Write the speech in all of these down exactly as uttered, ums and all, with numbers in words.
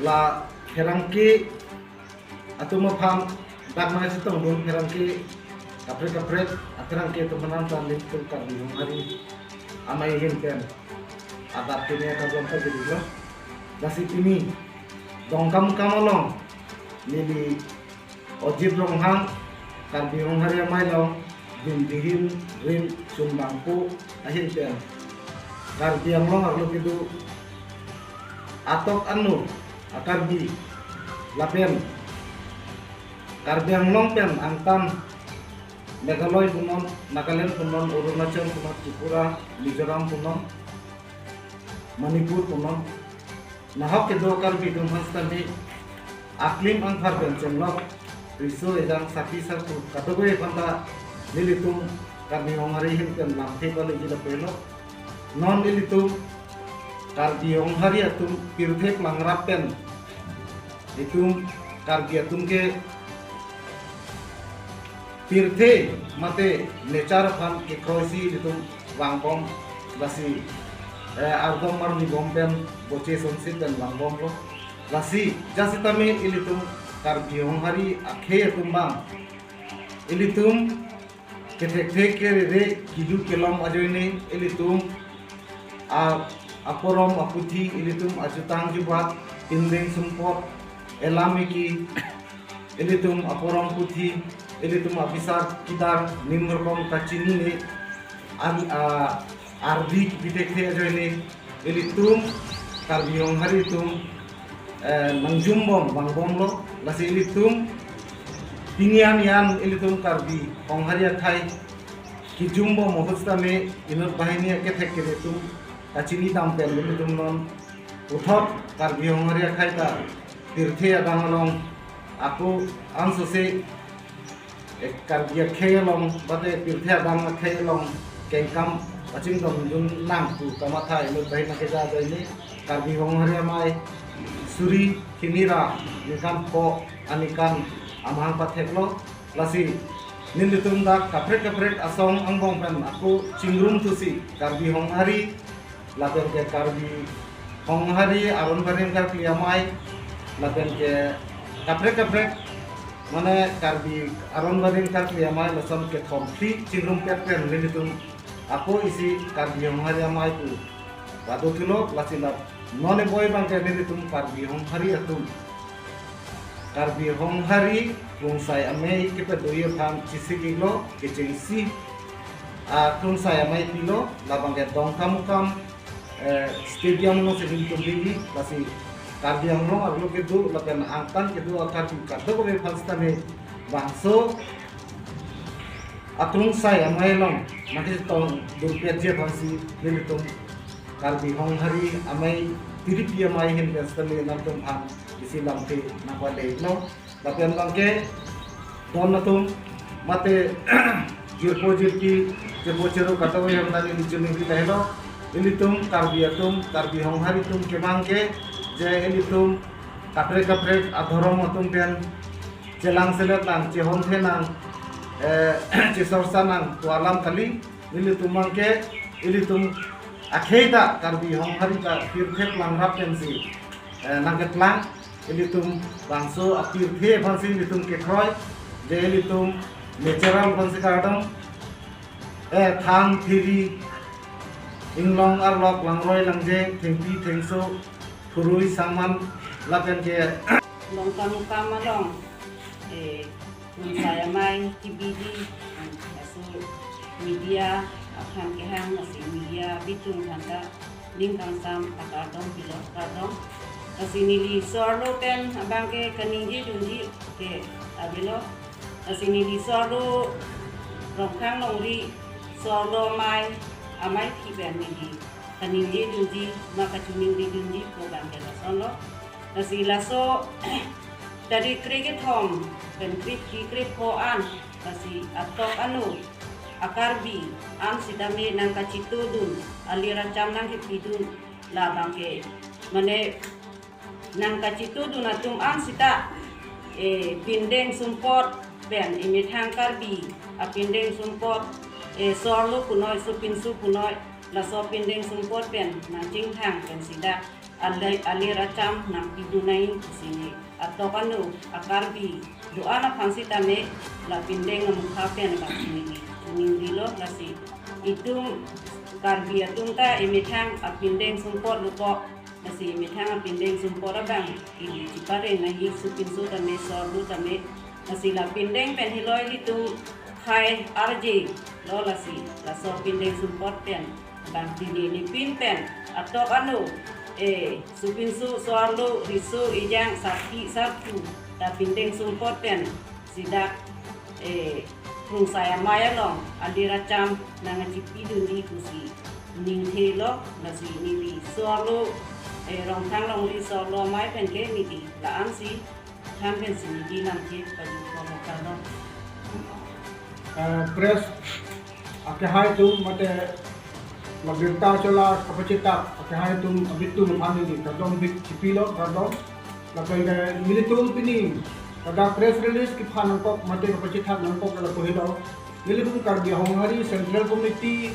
La pherangke atum aphan dak nangchetongdun pherangke kaprek kaprek apherangke atum aphan ta Limtul Karbi Honghari Amei ahin pen adap kene kajong pajirlo. Lasi pini Dongkamukam along neli Ojit Ronghang, Karbi Honghari Amei along, Dingdihin Rim Chunbangpo ahin pen Karbi Anglong arlo kedo atok anu a-Karbi lapen Karbi Anglong pen angtan Meghalaya punon, Nagaland punon, Arunachal punon, Tripura, Mizoram punon, Manipur punon, nahok kedo Karbi atum aphan sitame aklim angphar pen chenglok riso ejang sapi sarpo kadokave aphanta nelitum Karbi Honghari ahin pen lamthe paleji lapu helo. Non ilitum Karbi Honghari atum pirthe plangrap pen itum Karbi atum ke pirthe mate nature aphan kekroisi ilitum vangbom, lasi eh, ardom arni bom pen boche sonsi pen vangbomlo. Lasi jasitame ilitum Karbi Honghari akhei atum abang ilitum kethekthe kerere kilu kelom ajoine ilitum a aporom aputhi, ilitum ajutang jubat, pindeng sumpot, elam eki, ilitum aporom puthi, ilitum abisar kedar nim rokom kachinine, an a ardi kipithekthe ajoine ilitum Karbi Honghari atum eh, nangjumbom vangbomlo. Lasi ilitum pini an iyan ilitum Karbi Honghari akhei kijumbom ahut sitame inut banghini akethek kere atum kachinidam pen ilitum non puthot Karbi Honghari akhei ta pirthe adang along ako ansose eh, Karbi akhei along mate pirthe adang akhei along kengkam pachingdondun nang pu kamatha inut banghini keja ajoine Karbi Honghari Amei suri hini ra ningkan ko aningkan amahang patheklo. Lasi nelitum dak kaprek kaprek asong angbong pen ako chingrum thusi Karbi Honghari lapen ke Karbi Honghari Aron Barim Karkli Amei lapen ke kaprek kaprek mane Karbi Aron Barim Karkli Amei lason kethom phli chingrumpet pen nelitum ako isi Karbi Honghari Amei pu vado thulo. Lasi la non eboi abang ke nelitum Karbi Honghari atum Karbi Honghari Krungsai Amei kepadoji aphan chesik-iklo, kechengsi a Krungsai Amei pilo, labang ke Dongkamukam eh, stadium alongsi nelitum dili, lasi Karbi Anglong arlo kedo lapen angtan kedo a-Karbi kadokave aphan sitame bangso a Krungsai Amei along nangkachetongdunpetji aphansi nelitum Karbi Honghari Amei Tiripi Amei ahin pen sitame nangtum aphan isi lamthe nangpaleiklo. Lapen abang ke don atum mate jirpo jirpi, chepo chero kadokave ahem neli chuningri lahelo. Ilitum Karbi atum, Karbi Honghari atum kevang ke je ilitum kaprek kaprek adhorom atum pen chelang selet nang, chehon the nang, eh, chesorsa nang pu alam kali. Ilitum abang ke ilitum akhei ta Karbi Honghari ta pirthe plangrap pensi eh, nangkeplang, ilitum bangso apirthe aphansi ilitum kekroi, je ilitum natural aphansi kardom, eh, thang thiri, inglong arlok, langroi langjeng, thengpi thengso, phurui sangman, lapen ke Dongkamukam along, eh, Krungsai Amei kebidi, laso media aphan kehang, lasi media bitung aphanta ning kangsam akardom pilo, kardom. Lasi neli so-arlo pen abang ke kaningjedunji ke avelo. Lasi neli so-arlo Rongkhang longri so-arlo amei, amei aphi pen neli kaningjedunji, ma kachiningjedunji pu abang ke lasonlo. Lasi laso tarik krekethom pen krephli krepho an, lasi atok anu a-Karbi an sitame nangkachitudun, alir acham nangkepidun, labang ke mane nangkachitudun atum an sita, eh, pindeng sumpot pen, emethang Karbi apindeng sumpot, eh, so-arlo punoi, sopinso punoi, laso pindeng sumpot pen nangchingthang pen sita ali, ali racham nangpidun nangji pusi ne atok anu a-Karbi do-an aphan sitame la pindeng amukha pen bang sini di chiningrilo. Lasi itum Karbi atum ta emethang apindeng sumpot lukok, lasi emethang apindeng sumpot abang ili chipareng nangji, sopinso tame, sorlo tame. Lasi la pindeng pen hiloi ilitum khai arje lo, lasi laso pindeng sumpot pen bang pini ne pin pen atok anu, eh, sopinso, sorlo, riso, ejang, sarpi, sarpo ta pindeng sumpot pen si dak, eh, Krungsai Amei along ali racham nangchipidunji pusi ningthelo. Lasi neli sorlo, eh, Rongkhang longri sorlo amei pen ke neli la-an si than pen si neli nangkepajutpo, kardom. Eh, press akehai atum mate la birta chola kapachethak akehai atum abitung aphan neli kardom bik chipilo, kardom. Lapen ke nelitum pini kada press release kephan nangkok mate kapachethak nangkok lapu helo, nelitum Karbi Honghari Central Committee,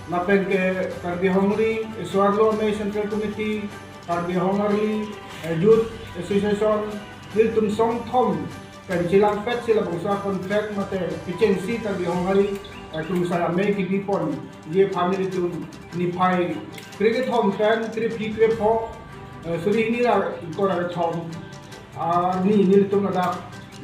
lapen ke Karbi Honghari Sorlo Amei Central Committee, Karbi Honghari, eh, Youth Association, nelitum songthom pen chelangpet si labangso a-contract mate kechengsi Karbi Honghari, eh, Krungsai Amei kebiponji aphan nelitum niphai krekethom pen krephli krepho, eh, suri hini ra ingkoi ra kethom arni nelitum ladak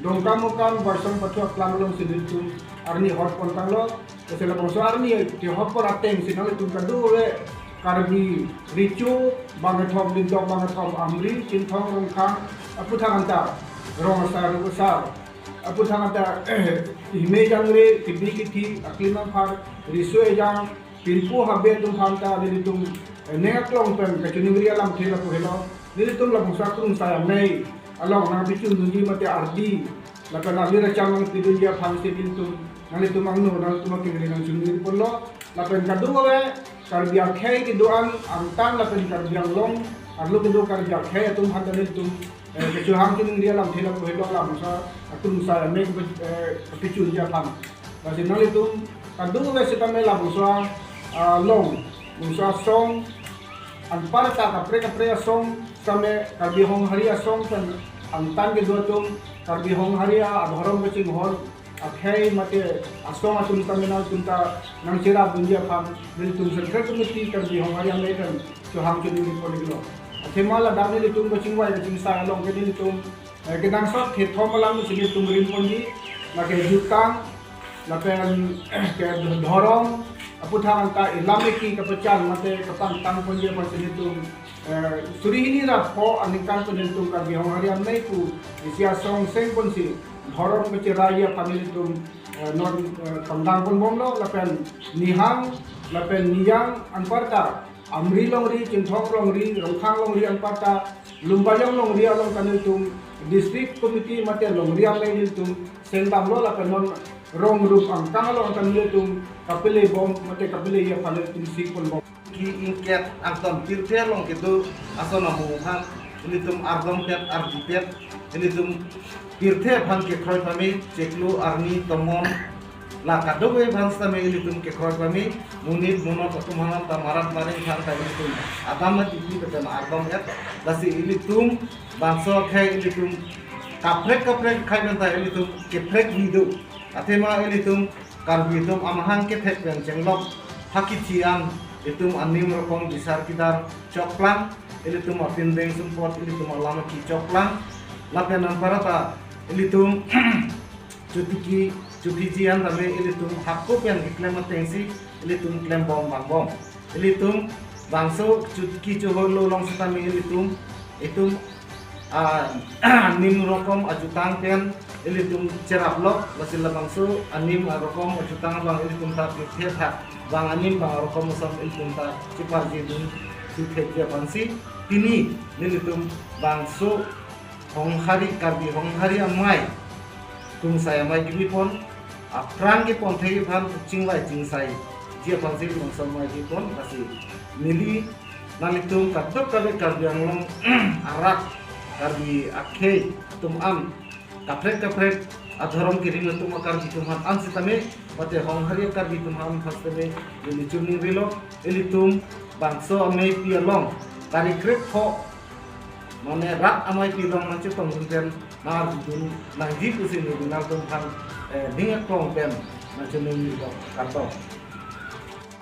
Dongkamukam Barsong Pathu aklam alongsi nelitum arni hot pontanglo. Lasi labangso arni kehot pon atengsi nanglitum kadokave Karbi Recho bangkethom, Lindok bangkethom, Amri, Chinthong, Rongkhang, aputhak anta Rong Asar, Rong Asar, aputhak anta Hime Jangre, Kebi Kethi, Aklim Aphar, Riso Ejang, Pinpo Habe atum aphan ta nelitum, eh, ning aklong pen kachiningri alamthe lapu helo, nelitum labangso Krungsai Amei along nangpichundunji mate ardi lapen ali racham nangpidunji aphan si nelitum, nanglitum angno, nanglitum akengri nangchingri ponlo. Lapen kadokave Karbi akhei kedo-an angtan lapen Karbi Anglong arlo kedo Karbi akhei atum aphan ta nelitum, eh, kechohang chiningri alamthe lapu helo, labangso Krungsai Amei, eh, kapichunji aphan. Lasi nanglitum kadokave sitame labangso, ah, along, labangso asong anparta kaprek kaprek asong sitame, Karbi Honghari asong pen angtan kedo atum, Karbi Honghari adhorom kachinghon akhei mate asong atum sitame nangtum ta nangcherapdunji aphan nelitum Central Committee Karbi Honghari Amei pen chohang chiningri pon-iklo. Athema ladak nelitum kachingvai kachingsai along ke nelitum, eh, kenangsot kethom alam si nelitum rin ponji, lake jutang, lapen ke dhorom, aputhak anta ilam eki kapachan mate kapangtang ponji aphan si nelitum, eh, suri hini ra pho aningkan pen nelitum Karbi Honghari Amei pu isi asong seng ponsi dhorom kacheraiji aphan nelitum, eh, non, eh, pangdang ponbomlo. Lapen nihang lapen nijang anparta Amri longri, Chinthong longri, Rongkhang longri anparta, Lumbajong longri along ta nelitum District Committee mate longri amei nelitum sengdamlo, lapen non rong rup angkang along ta nelitum kapelebom mate kapeleji aphan nelitum si ponbom. Ki ingket angton pirthe along kedo ason amung aphan ilitum ardomdet, ardidet, ilitum pirthe aphan kekroi pame, chiklo, arni, tomon, la kadokave aphan sitame ilitum kekroi pame, monit monot atum aphan ta marat maring aphan ta ilitum adam mat isi betem ardomdet. Lasi ilitum bangso akhei ilitum kaprek kaprek akhei pen ta ilitum keprek video. Athema ilitum Karbi atum amahang kethek pen chenglok hakichi an itum anim rokom bisar kidar chokplang, ilitum apindeng sumpot, ilitum alam aki chokplang. Lapen anparta ilitum chotiki, chotiji an tame ilitum hako pen keklem atengsi ilitum klembom vangbom. Ilitum bangso chotiki choholo along sitame ilitum, itum, ah, anim rokom ajutang pen ilitum cheraplok, lasi labangso anim arokom ajutang abang ilitum ta pirthe thak, bang anim bang arokom ason ilitum ta chiparjidun si thekji aphansi pini nelitum bangso Honghari, Karbi Honghari Amei, Krungsai Amei kebipon, aphrang kepon thekji aphan chingvai chingsaiji aphansi Krungsai Amei kebipon, lasi neli nanglitum kadokave Karbi Anglong arat, Karbi akhei atum an, kaprek kaprek adhorom kering atum a-Karbi atum aphan an sitame, mate Honghari a-Karbi atum aphan sitame, neli chiningrilo, ilitum bangso ameipi along Tarik kre-pho, mane rat amei pilong nangchetongdun pen, nangdun nangji pusi neli nangtumphan, eh, ning aklong pen nangchiningri dok, kardom.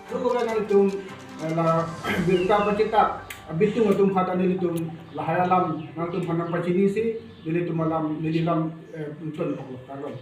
Laso ke nangtum, eh, la birta pachitak abitung atum aphan ta nelitum lahai alam nangtumphan nangpachinisi, nelitum alam, neli lam, eh, ingtonpo, kardom.